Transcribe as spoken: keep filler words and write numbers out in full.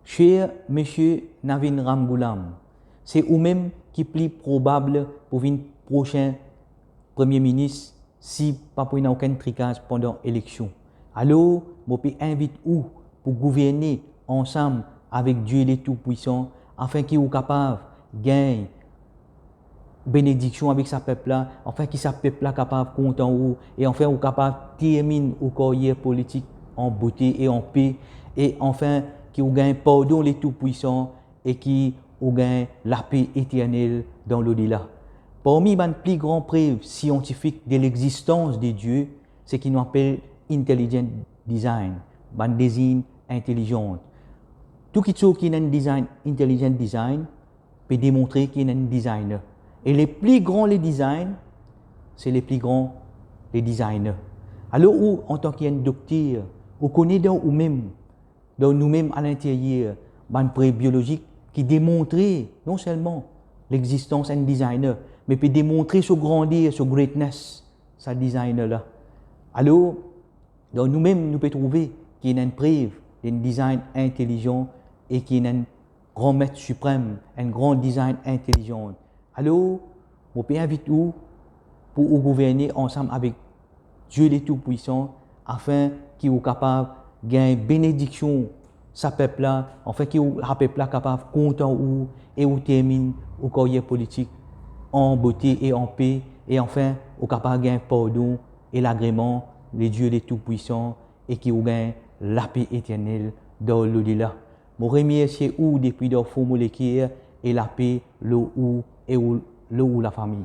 Cher Misie Navin Ramgoolam, se oumem ki pli probab pou vinn prosin Premie Minis si pa pou ena okenn trikaz pandan eleksion. Alor, mo pe invit ou pou gouverne ansam avek Die Letoupwisan, afin ki ou kapav gagn benediksion avek sa pep la, afin ki sa pep la kapav kontan ou, e afin ou kapav terminn ou karyer politik an bote e an pe, e afin ki ou gagn pardon Letoupwisan, e ki ou gagn lape eternel dan lodela. Parmi bann pli gran prev siantifik de lexistans de Die, seki nou apel intelligent design, bann dezign intelizian. Tou kitsoz ki ena enn dezign, intelligent design, pe demontre ki ena enn designer. E le pli gran le dezign, se le pli gran le designer. Alor ou, antan ki enn dokter, ou kone dan oumem, dan noumem alinteryer, bann prev biolozik ki demontre non selman lexistans enn designer, me pe demontre so grander, so greatness, sa designer la. Alor, dan noumem nou pe trouve ki ena enn prev, enn dezign intelizian, e ki ena enn gran met siprem, enn gran dezign intelizian. Alor, mo pe invit ou pou ou gouverne ansam avek Die Letoupwisan, afin ki ou kapav gagn benediksion sa pep la, afin ki ou, sa pep la kapav kontan ou, e ou terminn ou karyer politik an bote e an pe, e afin ou kapav gagn pardon e lagreman le Die Letoupwisan, e ki ou gagn lape eternel dan lodela. Mo remersie ou depi dan fon mo leker, e lape lor ou e ou, lor ou lafami.